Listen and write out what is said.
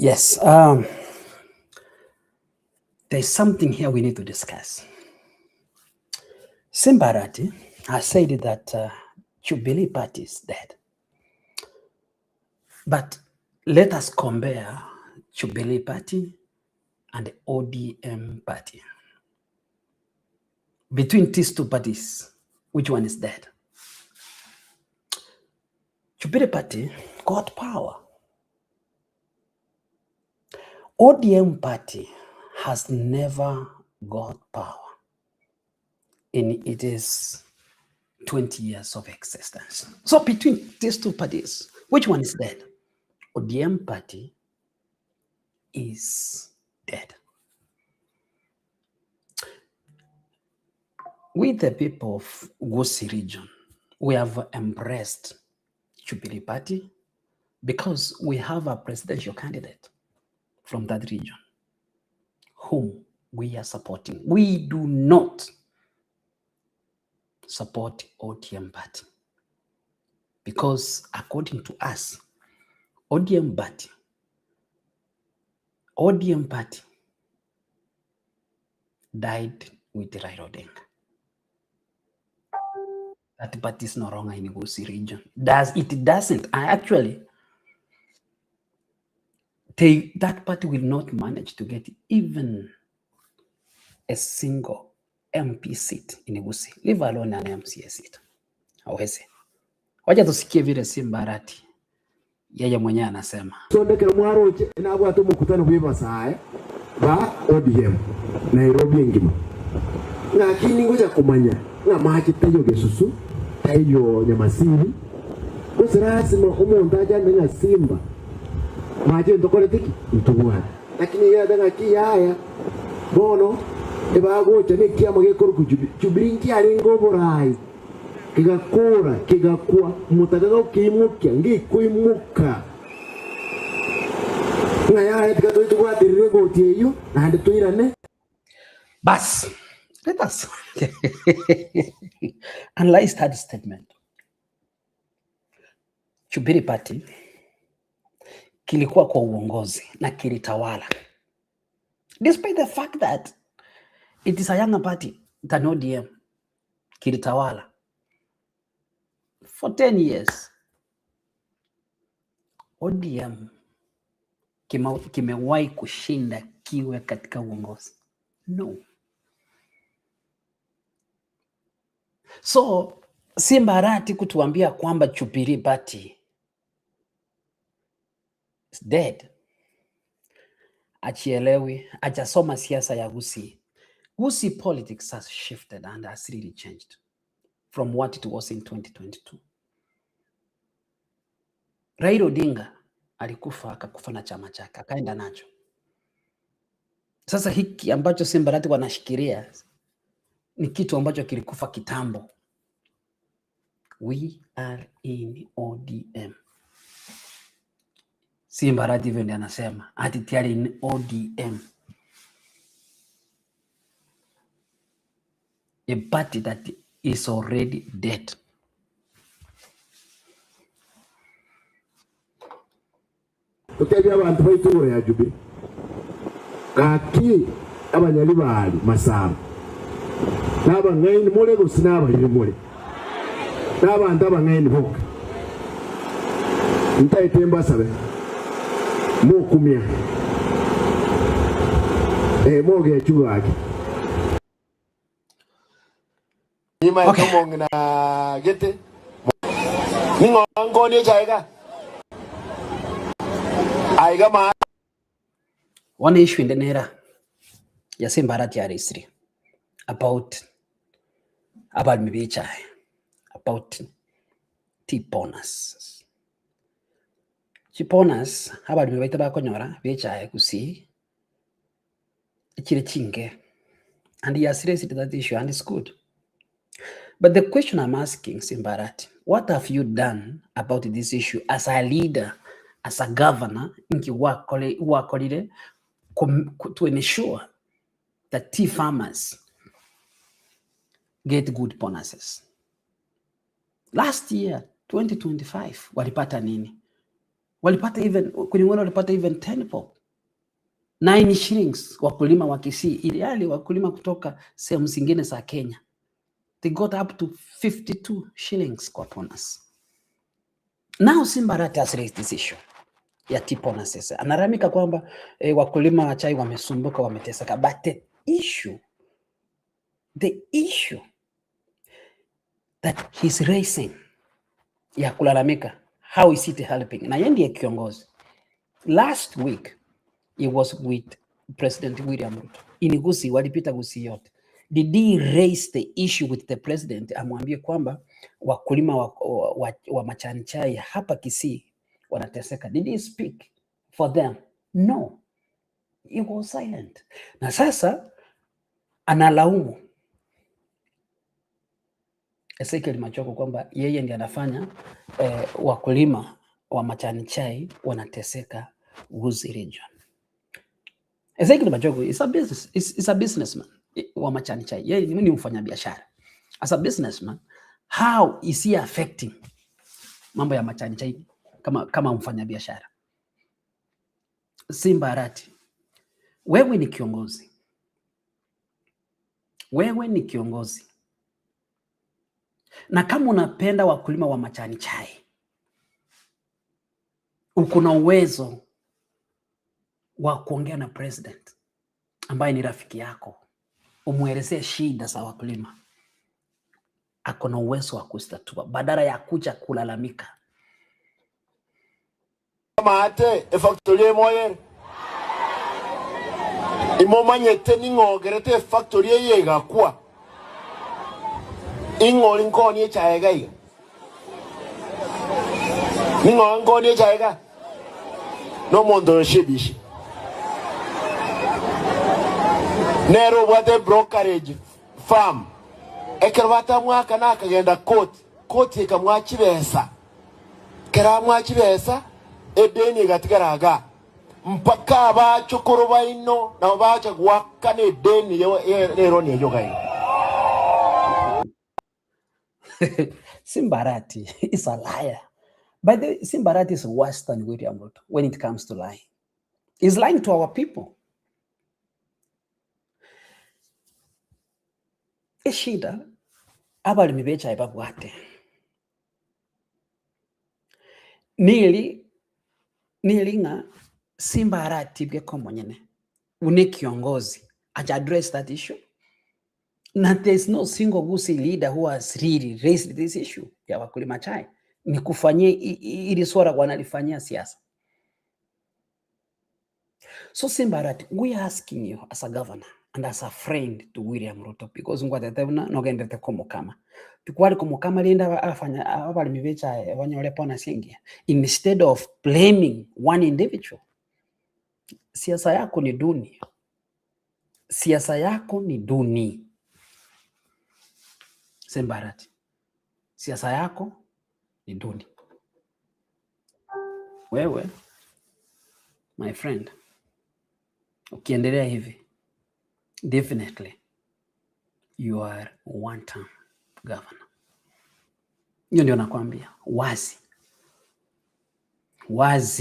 Yes, there's something here we need to discuss. Simba Arati has said that Jubilee Party is dead. But let us compare Jubilee Party and the ODM Party. Between these two parties, which one is dead? Jubilee Party got power. ODM Party has never got power in its 20 years of existence. So between these two parties, which one is dead? ODM Party is dead. We the people of Gusii region, we have embraced Jubilee Party because we have a presidential candidate from that region whom we are supporting. We do not support ODM party because according to us, ODM party, ODM party died with Raila Odinga. That party is no longer in Gusii region. Does it doesn't. I actually they, that party will not manage to get even a single MP seat in Gusii, leave alone an MCA seat. Hawezi. Wacha tusikie vile Simba Arati yeye mwenyewe anasema. Sonde ekero mwaroche nabwate omokutano bw'ebasae ba ODM Nairobi engima, ng'aki ningocha komanya ng'a mache taiyo gesusu, taiyo nyamasiri, gose lasima omonto achande ng'a Simba mache ntokorete ki? Ntobwate. Lakini iga yateba ng'aki yaya, bono ebagocha nekiama gekorokwa Jubilee. Jubilee nkiarenge oborai. Kegakora, kegakwa, omotaka gokeimokia, ngekoimoka. Ng'a yaya tiga toche tobwaterere egoti eyio, naende toirane. Bas, let us analyze that statement. Jubilee Party kilikuwa kwa uongozi na kilitawala despite the fact that it is a younger party than ODM kilitawala for 10 years. ODM kimewahi kushinda kiwe katika uongozi? No. So Simba Arati kutuambia kwamba Jubilee Party is dead, achielewi, ajasoma siasa ya Gusii. Gusii politics has shifted and has really changed from what it was in 2022. Raila Odinga alikufa akakufa na chama chake akaenda nacho. Sasa hiki ambacho Simba Arati wanashikilia ni kitu ambacho kilikufa kitambo. We are in ODM. Simba Arati hivyo ndiye anasema ati tayari in ODM. A party that is already dead. Totebie abanto baito igoro ya Jubili. Gaki abanyaribari masaba, nabang'aini more gose nabariri more? Nabanto abang'aini boka. Ntaete mbasabe mokumia, ee, mogechwe gaki. Nimaete omong'ina gete, ning'o nkonie echae iga? Aiga maate. One issue ende nera ya Simba Arati aresire about abaremi be echae, about tea bonus. Chibonus abaremi baito bakonyora be echae gusii chire chinke and he has raised that issue and it's good. But the question I'm asking Simba Arati, what have you done about this issue as a leader, as a governor, inki gwakorire to ensure that tea farmers get good bonuses? Last year 2025 walipata nini? Walipata even kulingana walipata even 10 bob. 9 shillings wakulima wa Kisii, ilhali wakulima kutoka sehemu zingine za Kenya they got up to 52 shillings kwa bonus. Now Simba Arati has raised this issue ya tea bonuses. Analalamika kwamba wakulima wa chai wamesumbuka, wameteseka, but the issue that he's raising ya kulalamika, how is it helping? Na yeye ndiye kiongozi. Last week he was with President William Ruto in Gusii, walipita Gusii yote. Did he raise the issue with the president, amwambie kwamba wakulima wa majani chai hapa Kisii wanateseka? Did he speak for them? No, he was silent. Na sasa analaumu Ezekiel Machogu kwamba yeye ndiye anafanya wakulima wa majani chai wanateseka Gusii region. Ezekiel Machogu is a businessman wa majani chai. Yeye ni mfanyabiashara. As a businessman, how is he affecting mambo ya majani chai kama mfanyabiashara? Simba Arati, wewe ni kiongozi, wewe ni kiongozi, na kama unapenda wakulima wa majani chai, uko na uwezo wa kuongea na president ambaye ni rafiki yako, umwelezee shida za wakulima, ako na uwezo wa kuzitatua badala ya kuja kulalamika. Maate efactory emoyere imomanyete ning'ogerete efactory eye egakwa ing'ori nkoni echae iga iga ning'o nkoni echae iga na omonto oyo Shebishi nere obwate ebrokerage firm ekero batamwakana akagenda court, court ekamwaa chibesa Ekero amwaa chibesa, edeni egatigara igaa, mpaka abachokoro baino nabo bacha goakana edeni y'eroni eyio iga iga. Simba Arati is a liar. By the way, Simba Arati is worse than William Ruto when it comes to lying. He's lying to our people. Eshida abalemi b'echae babwate neri neri ng'a Simba aratibwe komonyene buna ekiongozi ache address that issue na there is no single Gusii leader who has really raised this issue ya wakulima chai, ni kufanyia ili swala wanalifanyia siasa. So Simba Arati, we are asking you as a governor and as a friend to William Ruto because ngwatete buna nogenderete komokama tikwari komokama rende abafanya abaremi be echae banyore bonus engiya instead of blaming one individual. Siasa yako ni duni, siasa yako ni duni Simba Arati, siasa yako ni duni. Wewe my friend, ukiendelea hivi definitely you are one term governor. Hiyo ndio nakwambia wazi wazi.